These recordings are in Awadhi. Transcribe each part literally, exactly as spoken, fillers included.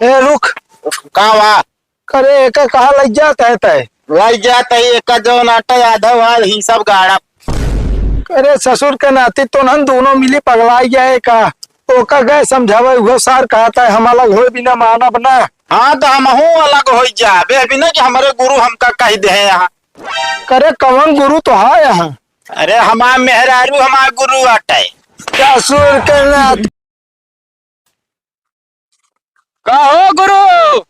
ए, रुक। का वा? करे, एका कहाँ लइ जात है तै? लइ जात है, एका जौन आटा आधा वाल ही सब गाड़ा। करे, ससुर के नाती तो नन दोनों मिली पगलाइ गए का? ओका गए समझावे, उहो सार कहत है, "हम अलग होए बिना मानब ना।" हाँ, तो हमहू अलग होइ जाबे बिना कि हमरे गुरु हमका कहि देहे यहाँ। करे, कवन गुरु तो है यहाँ? अरे, हमार मेहरारू हमार गुरु आटे। ससुर के नाती। का हो गुरु?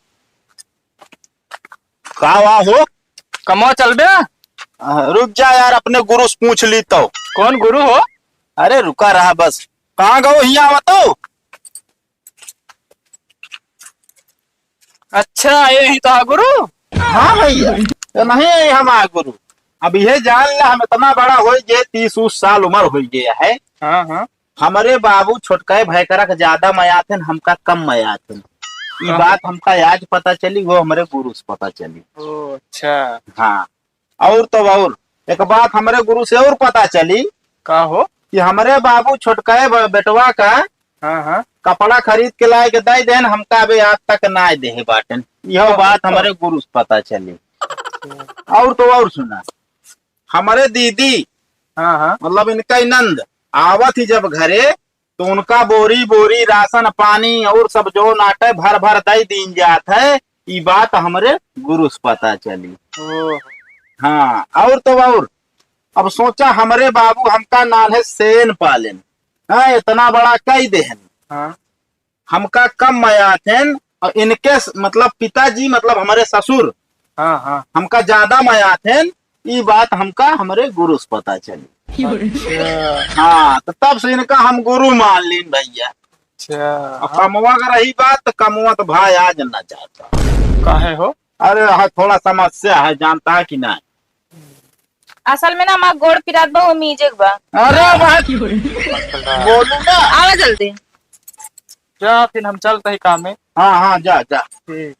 का वा हो? कमवा चलबे? आ, रुक जा यार, अपने गुरु से पूछ ली तो। कौन गुरु हो? अरे रुका रहा बस। कहाँ गओ हिया आवा तो? अच्छा, यही तो है गुरु। हाँ भैया, तो नहीं है हमार गुरु। अब ये जान ला, हम इतना बड़ा हो गए, तीस उस साल उम्र हो गया है। हाँ, हाँ। हमरे बाबू छोटकाए भयकरा के ज्यादा मयाथेन, हमका कम मयाथेन। ई हाँ। बात हमका आज पता चली, वो हमरे गुरु से पता चली। ओ, अच्छा। हाँ, और तो और एक बात हमरे गुरु से और पता चली। का हो? कि हमरे बाबू छोटकाए ब-, बेटवा का हाँ, हाँ। कपड़ा खरीद के लाए के दे देन, हमका अबे आज तक ना देहे बाटेन। यह हाँ, बात हाँ। हमरे गुरु से पता चली। अच्छा। और तो और सुना, हमरे दीदी, हाँ, हाँ। मतलब इनका ही नंद आवत ही जब घरे, तो उनका बोरी बोरी राशन पानी और सब जो नाटे भर भर दे दीन जात है। ई बात हमरे गुरु से पता चली। ओ। हाँ, और तो और, अब सोचा, हमरे बाबू हमका नान्हे सेन पालेन, हाँ, इतना बड़ा कई देहन। हाँ। हमका कम मयाथेन और इनके स-, मतलब पिताजी, मतलब हमरे ससुर, हाँ, हाँ। हमका ज्यादा मयाथेन। ई बात हमका हमरे गुरु से पता चली। अच्छा। हाँ, तो तब से इनका हम गुरु मान लीन भैया। अच्छा। और कमवा का रही बात, तो कमवा तो भाई आज न जाता। काहे हो? अरे, हाँ, थोड़ा समस्या है, जानता है कि नहीं? असल में ना, हमार गोड़ पिरात बा, वो मीजे के बा। अरे भाई, बोलू ना। आवा जल्दी। जा, फिर हम चलते ही काम में। हाँ, हाँ, जा, जा। ठीक।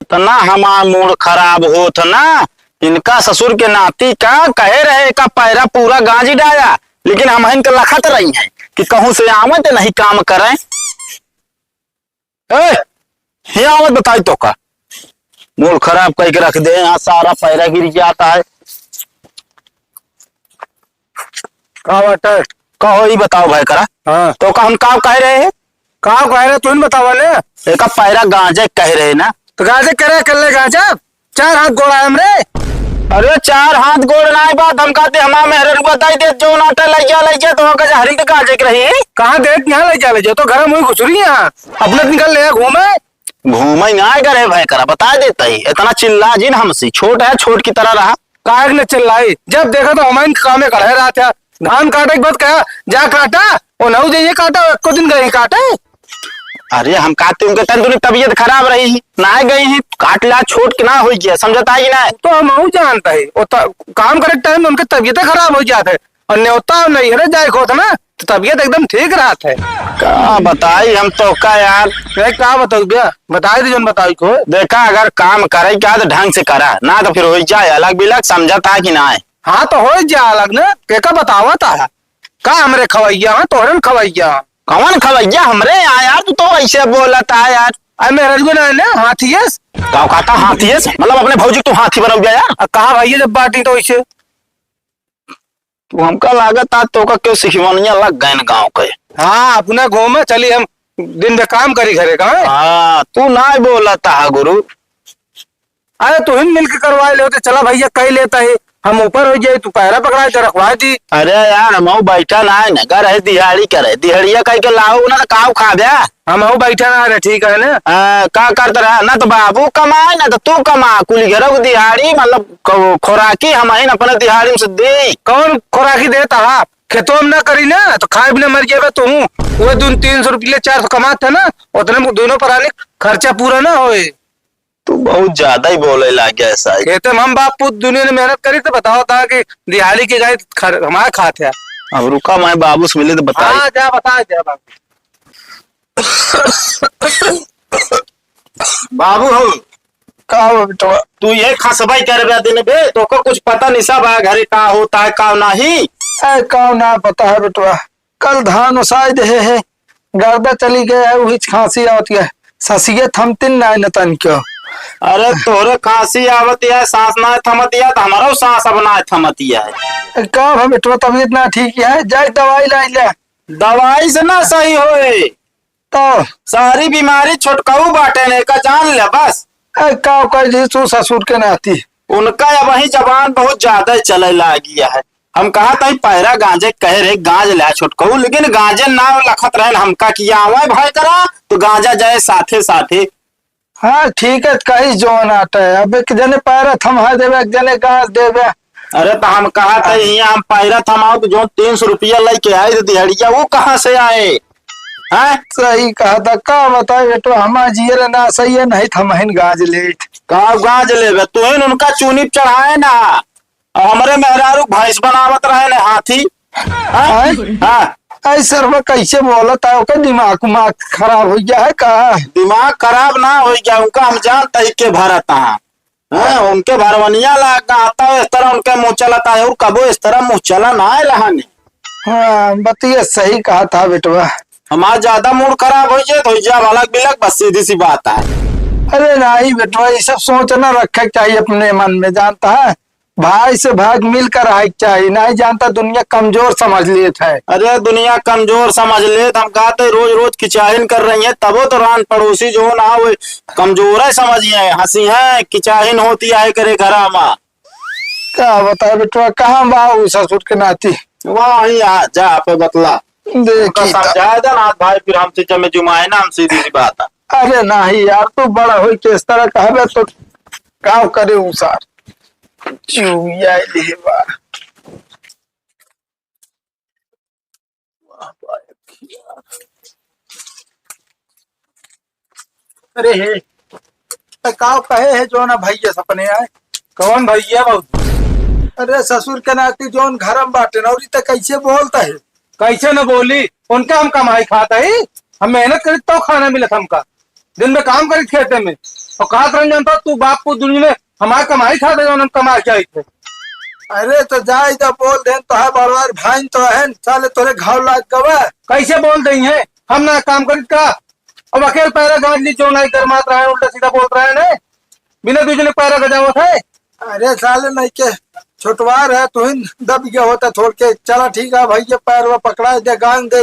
इतना हमार मूड खराब होत ना, इनका ससुर के नाती का कहे रहे, एका पैरा पूरा गांजी डाया, लेकिन हम इनके लखत रही हैं कि कहूँ से आवे तो नहीं काम करें। ए, हियाँ आवत बताई तो का? मूड खराब करके रख दे, यहाँ सारा पैरा गिर जाता है। का बात है? का हो, ई बताओ भयकरा। हाँ। तो का हम का कह रहे हैं? का कह रहे, तुम बतावा ले। एका पैरा गांजे कह रहे ना। तो गांजे करे, कर ले गांजा। चार हाथ गोड़ आए हमरे। अरे, चार हाथ गोड़ ना बात, हम कहते हमार मेहररुआ दई देत, जो नाटा लइया, लइया, तो ओका हरिन के गांजे के रही। कहाँ देत, यहाँ लइया, लइया, तो घर में ही घुसरी यहाँ। अपने निकल ले घूमे। घूमे ना करे भयकरा, बता देता ही। इतना चिल्ला जिन हमसे, छोट है, छोट की तरह रहा। काहे के न चिल्लाई? जब देखा तो हमारे कामे कढ़े रहत है। धान काटे के बाद कहा, "जा काटा," ओ नहु जाइए काटा, एको दिन गए काटे। अरे हम काटे उनके तन दुनी तबीयत खराब रही ही, ना गई ही, काट ला, छोट के ना होई गया, समझता है कि ना? तो हम हूँ जानता है, ओ त-, काम करे टाइम में उनके तबीयत खराब हो जात है। और न्योता नैहरे जाए के होत ना, तो तबीयत एकदम ठीक रहत है। का बताई हम तो का यार। ए, का बताऊ बे? बताई दे जौन बताई को। देखा, अगर काम करे का तो ढंग से करा, ना तो फिर होई जाए अलग बिलग, समझता है कि ना? हाँ, तो होई जाए अलग ना, के का बतावत है? का हमरे खवैया है, तोहरन खवैया? कौन खवैया हमरे यहाँ यार, तू तो ऐसे बोलत है यार। अरे मेहररुआ ना है ना, हाथी है। का कहता हाथी है? मतलब अपने भौजी तू हाथी बनऊ गया यार? आ, कहा भैया जब बाटी तो ऐसे। तू हमका लागत आज तोका क्यों सिखवनिया लग गए न गाँव के। हाँ, अपना घूमे चली, हम दिन में काम करी घरे का, हैं? हाँ, तू ना बोलता है गुरु। अरे तू ही मिल के करवा ले तो चला भैया, कह लेता है, हम ऊपर हो जाए, तू पैरा पकड़ा के रखवा दी। अरे यार, हम बैठा ना है ना, घर है दिहाड़ी करे, दिहाड़िया कह के लाओ ना तो काव खा गया। हम हूँ बैठा ना रहे, ठीक है ना? आ, का करत रहा? ना तो बाबू कमाए, ना तो तू कमा, कुल घरक दिहाड़ी, मतलब, खो-, खोराकी हम ही अपने दिहाड़ी में से दे। कौन खोराकी देता है? खेतों में ना करी ना, तो खाए बिना मर जाएगा तू। वो दिन तीन सौ रुपये, चार सौ कमात है ना, उतने में दोनों परानी खर्चा पूरा ना होए। तू बहुत ज्यादा ही बोले लाग गया है साहब। खेते में हम बाप पूत दुनिया में मेहनत करी, तो बताओ था कि दिहाड़ी के गाय खर-, हमारा खात है। अब रुका, मैं बाबू से मिले तो बताई। हाँ, जा बता, जा बाबू। बाबू हो। का हो बेटवा? तू ये खसबाई करबे दिन बे, तोको कुछ पता नहीं सब आ घरे का होता है, का नहीं। ए, का ना पता है बेटवा, कल धान ओसाए देहे है, गर्दा चली गए है, वही खांसी आवत है। ससिए थमतिन ना न तन क्यों। अरे तोहरे खांसी आवत है, सांस ना थमत है, तो हमारो सांस अब ना थमत है। का भा बेटवा, तबीयत ना ठीक है, जाए दवाई लाई ले। दवाई से ना सही होए। तो सारी बीमारी छोटकाऊ बाटे ने, का जान ले बस। ए, का कर जी तू ससुर के नाती। उनका अब वही जबान बहुत ज्यादा चले लागी है। हम कहा तही पैरा गांजे कहे रहे, गांज ल्या छोटकाऊ, लेकिन गांजे नाम लखत रहन हमका कि आवे भाई करा, तो गांजा जाए साथे साथे। हाँ, ठीक है, कही जोन आटे। अब एक जने पैरा थमा देवे, एक जने गांज देवे। अरे, तो हम कहा था, यहाँ हम पैरा थमाओ, तो जो तीन सौ रुपया लेके आए थे दिहड़िया, वो कहाँ से आए? हैं? सही कहा था, का बताए बेटो, हमार जियर ना सही है, नहीं थमहिन गांज लेत। का गांज लेबे? तुहिन उनका चूनी पे चढ़ाए ना, और हमरे मेहरारू भैंस बनावत रहे ने हाथी। हैं? आय? हाँ। आय सरवा कैसे बोलत है, ओकर दिमाग उमाग खराब हो गया है का? दिमाग खराब ना हो गया, उनका हम जानते ही के भरत हैं। हाँ, उनके भरवनिया लाग आता है, इस तरह उनके मुँह चलता है, और कबो इस तरह मुँह चला ना है लहानी। हाँ, बतिया सही कहा था बेटवा। हमार ज्यादा मूड खराब हो जाए तो हो जाए अलग बिलग, बस सीधी सी बात है। अरे नहीं बेटवा, ये सब सोच ना रखे के चाहिए अपने मन में, जानता है, भाई से भाई मिलकर रहे के चाहिए, नहीं जानता दुनिया कमजोर समझ लेत है। अरे दुनिया कमजोर समझ लेत, हम कहते रोज रोज किचाहिन कर रही है, तबो तो रान पड़ोसी जो ना हो कमजोर है समझिए, हंसी है किचाहिन होती है करे घरा मा। का बताए बेटवा, कहाँ बा उ ससुर के नाती? वही आ जा पे बतला। देखी उनका त। समझाए दे ना भाई, फिर हमसे जमे जुमाए ना, हम सीधी सी बात है। अरे नहीं यार, तू बड़ा होई के इस तरह कहबे तो का करे उ सार? चुगिया लिहे बा। अरे हे, ए, का कहे है जो ना भैया सपने आए? कौन भैया बाबू? अरे ससुर के नाती जोन घर में बाटे ना, औरी त कैसे बोलता है? कैसे न बोली? उनका हम कमाई खाता ही, हम मेहनत करी तो खाना मिलत हमका, दिन में काम करी खेते में, और खात रह जानता तू बाप को दुनिया में हमार कमाई खाता जौन हम कमाई जाई थे। अरे तो जाई तो बोल देन, तो है बड़वार भाई तो है, साले तोरे घाव लाग गवा। कैसे बोल दई है? हम ना काम करित का? अब अकेल पैरा गांज ली, जो नहीं गरमात रहा है, उल्टा सीधा बोल रहा है ना, बिना दूसरे पैरा गजावत है। अरे साले नहीं के छोटवार है, तू ही दब गया होता थोड़ के। चला ठीक है भैया, पैर वो पकड़ा दे, गांज दे,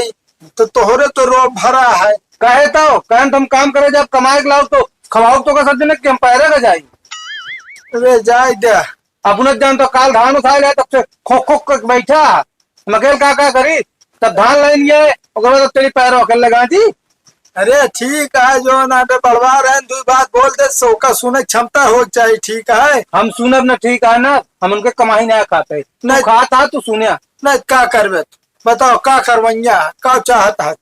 तो तोहरे तो रोब भरा है। कहे तो, कहन तुम काम करे जब कमाए के लाओ तो खवाओ तो का सब जने कि हम पैरा गजाई। अरे जाए दे। अपने जान तो काल धान उठाए गए, तब से खोक खोक के बैठा। मकेल का का करी? तब धान लाइन गए, ओकर बाद तेरी पैरों अकेल लगा दी। अरे ठीक है, जो ना तो बड़वा रहे, दुई बात बोल दे, सो का सुने क्षमता हो चाहिए, ठीक है? हम सुनब ना, ठीक है ना, हम उनके कमाई ना खाते। तू नहीं। खाता, तू सुने। नहीं, का करबे तू? बताओ, का करवैया, का चाहत है?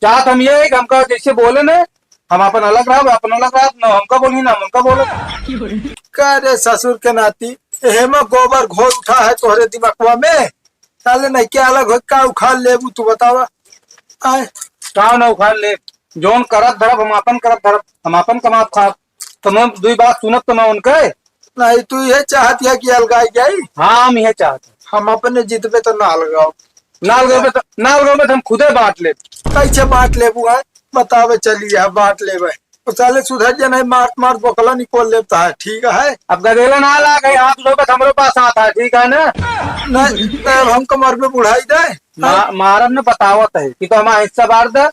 चाहत हम ये है कि हमका जैसे बोले ना, हम अपन अलग रहब, अपन अलग रहब, ना हमका बोली, ना हम उनका बोले। का रे ससुर के नाती, एहमा गोबर घोर उठा है तोहरे दिमागवा में? साले नहीं क्या अलग हो, का उखाड़ लेबू तू बतावा? आए। का ना उखाड़ ले? जौन करत धरब, हम अपन करत धरब, हम अपन कमात खाब। तो मैं दुई बात सुनत तो ना उनके। नहीं, तू ये चाहत है कि अलगाई जाई? हाँ, हम ये चाहत है। हम अपने जितबे तो ना अलगाओ। ना अलगाओ तो, ना अलगाओ तो हम खुदे बांट लेब। कैसे बांट लेबू है? बतावे चली है, बांट लेबे। तो साले सुधर जा, नहीं मार मार बोकला निकोल लेता है, ठीक है? अब गदेला ना लागे, हाथ उठो बस हमरे पास आता है, ठीक है ना? नहीं, तब हमको मरबे बुढ़ाई दे। मा-, मारब ने बतावत है कि तो हमारा हिस्सा बांट दे,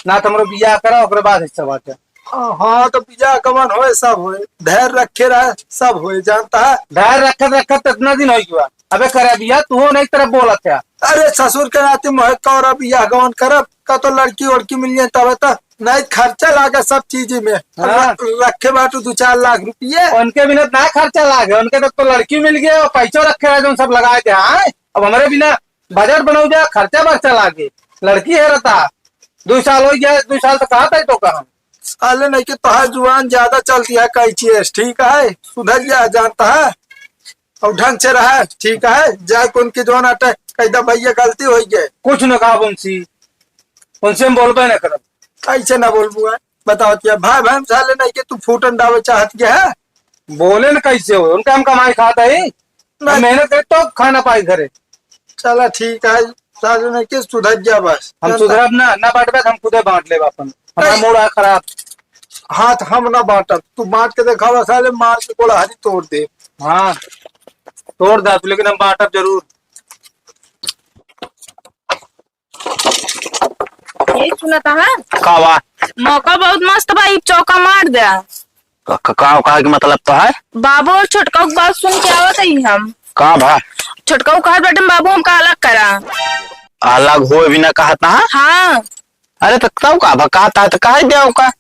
ना तो हमरो बियाह करा, ओकरे बाद हिस्सा बांटे। हाँ, हाँ, तो बियाह गमन होए, सब होए, धैर्य रखे रहे, सब होए, जानता है। धैर्य रखत रखत इतना दिन हो गया। अबे करे बियाह, तू हो नहीं तरफ बोलत है। अरे ससुर के नाते मोहे कौरा बियाह गमन करब, का तो लड़की वड़की मिल जाए तब तो, नहीं खर्चा लागे सब चीज में। हाँ। र-, रखे बाटू दो चार लाख रुपये। उनके बिना ना खर्चा लागे, उनके तक तो लड़की मिल गया, पैसों रखे रहे, जो सब लगा के, हाँ। अब हमारे बिना बजट बनाओ जा, खर्चा बर्चा लागे, लड़की है रहता, दो साल हो गया, दो साल तो कहा था तो कहा। साले नहीं कि तोहार जुबान ज्यादा चलती है, कई चीज ठीक है, सुधर जा जानता है, और ढंग से रहा, ठीक है, जा कौन की जोन आटे, कह दा भैया गलती हो गई। कुछ न कहा उनसे, उनसे हम बोलबे न करब। कैसे ना बोलबू है, बताओ क्या भाई, भाई हम साले नहीं कि तू फूटन डावे चाहत के है? बोले न कैसे हो, उनका हम कमाई खाता ही, नहीं। मेहनत करे तो खाना पाई घरे। चला ठीक है, साले नहीं के सुधर जा बस। हम सुधरब ना, ना बांटबे त हम खुदे बांट लेब अपन। हमरा नहीं। मूड है खराब। हाथ हम ना बांटब, तू बांट के देखावा साले, मार के गोड़ हारी तोड़ दे। हाँ, तोड़ दे तू, लेकिन हम बांटब जरूर। ये सुनत हा? का बा? मौका बहुत मस्त बा, ई चौका मार दे। का, का, का, का के मतलब तो है? बाबू और छोटका के बात सुन के आवत हई हम। का बा? छोटका कहत बाटे, "बाबू, हमका अलग करा।" अलग होए भी ना कहत ना? हाँ। अरे तो तब का बा? कहत है तो कह दे ओका।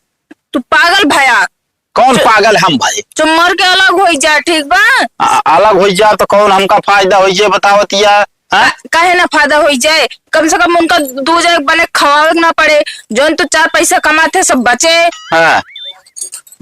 तू पागल भया। कौन चु-, पागल हम भाई? चुम्मर के अलग होई जा, ठीक बा? आ, अलग होई जा तो कौन हमका फायदा होई जे बतावत या, हाँ? का-, काहे ना फायदा होई जाए? कम से कम उनका दू जने बने खवावे के ना पड़े, जौन तो चार पैसा कमाते सब बचे। हाँ,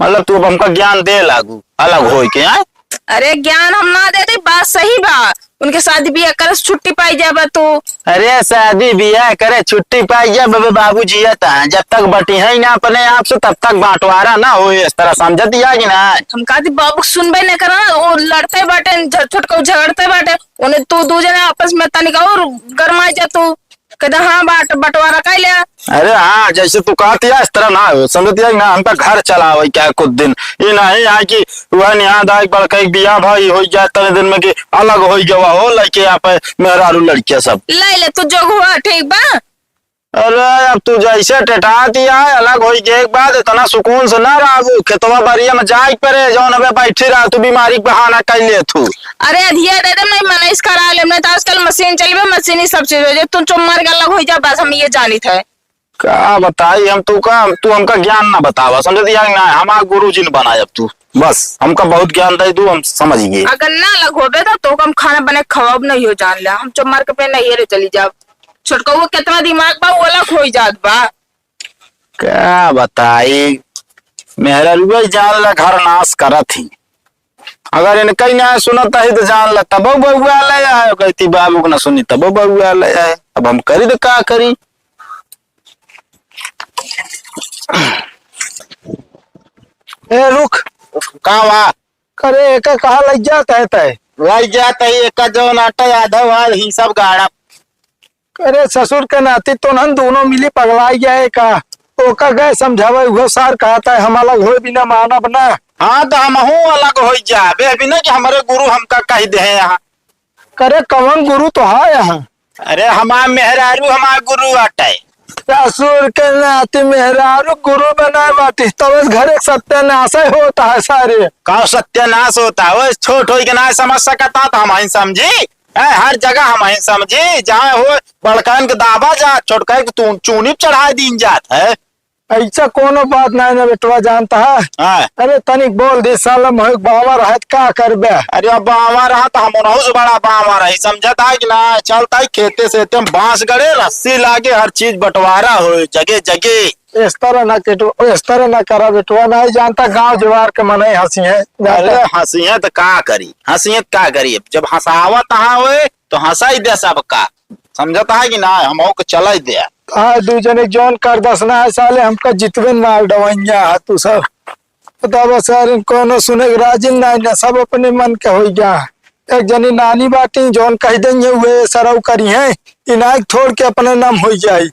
मतलब तू अब हमका ज्ञान दे लागू अलग होई के, हाँ? अरे ज्ञान हम ना देते, बात सही बा। उनके शादी बियाह करे से छुट्टी पाई जाबा तू। अरे शादी बियाह करे छुट्टी पाई जाबा, बाबू जियत हैं, जब तक बटी है ना अपने आप से तब तक बंटवारा ना होए, इस तरह समझत या कि ना? हम कहती बाबू सुनबे ना करा ना, वो लड़ते बाटे, झ-, छोटका झगड़ते बाटे, उन्हें तू दू जने आपस में तनिक और गरमाई जा तू। कहता, "हाँ, बांट, बंटवारा कर लिया।" अरे हाँ, जैसे तू कहत या, इस तरह ना हो, समझत या ना, हमका घर चलावे क्या कुछ दिन। ये नहीं है कि वह निहाद आए, बड़का एक बियाह भाई हो जाए, तने दिन में कि अलग हो गया हो, लइके आप मेहरारू लड़किया सब। ले ले, तू जोग हुआ, ठीक बा? अरे, अब तू जैसे टेटात या, अलग होई के एक बाद इतना सुकून से ना रहबू। खेतवा बारिया में जाए के पड़े, जौन हमें बैठी रह, तू बीमारी के बहाना कर ले तू। अरे, अधिया दे दे, मैं मनईस करा ले, मैं तो आजकल मशीन चलबे, मशीनी सब चीज हो जाए। तू चुप मार के अलग हो जा, बस हम ये जानित है। का बताई हम तू का, तू हमका ज्ञान ना बतावा, समझत या कि ना? हमार गुरु जी न बनाए अब तू, बस हमका बहुत ज्ञान दे दू, हम समझ गए। अगर ना अलग होबे तो, तो हम खाना बना के खवाब नहीं हो जान ले, हम चुप मार के अपने नैहरे चली जाब। छोटकऊ कितना दिमाग बा, वो अलग होई जात बा। का बताई, मेहररुआ जान ला घर नाश करत ही। अगर इनका ही ना सुनत ही तो जान ला तबो बउआ ले आए, कहती बाबू को ना सुनी तबो बउआ ले आए। अब हम करी तो का करी? ए रुक। का बा? करे एका कहाँ लग जात है तय? लग जात है एका जौन आटा आधा वाल ही सब गाड़ा। अरे ससुर के नाती तोनहन दोनों मिली पगलाई गए का? ओका गए समझावे, उहो सार कहत है, "हम अलग होए बिना मानब ना।" हाँ, तो हमहू अलग होई जाबे, बिना कि हमरे गुरु हमका कह दे हैं यहाँ। करे कवन गुरु तो है यहाँ? अरे हमार मेहरारू हमार गुरु आटे। ससुर के नाती मेहरारू गुरु बनाए बाटी, तब इस घर एक सत्यानाश होता है सारे। का सत्यानाश होता है? वो छोट होई के ना समझ सकता तो हम ही समझी। ए, हर जगह हम ही समझी, जहाँ हो बड़कन के दाबा जात, छोटकन के तू-, चूनी पे चढ़ाए दीन जात है। ऐसा कोनो बात नहीं ना बेटवा जानता है। हाँ। अरे तनिक बोल दे साला, मोहे बावर है त का करबे? अरे अब बावर है तो हम उनहु से बड़ा बावर है, समझता है कि ना? चलता है खेते से एकदम बांस गड़े, रस्सी लागे, हर चीज बंटवारा हो जगे जगे। इस तरह ना केटो, इस तरह ना करा बेटवा, नहीं जानता गांव जवार के मनई हंसी है, जानता? अरे हंसी है तो का करी, हंसी है तो का करी, जब हंसावत हाँ होए तो हंसा ही दे सबका, समझता है कि ना? हम के चला ही दे। हाँ, दू जने जौन कर दस ना है साले, हमका जितबे मार डवैया है तू सब। बतावा सारे, कोनो सुने के राजी ना, ना सब अपने मन के होई गया। एक जनी नानी बाटी, जौन कह देंगे हुए सरऊ करी हैं, इनाक छोड़ के अपने नाम होई जाई।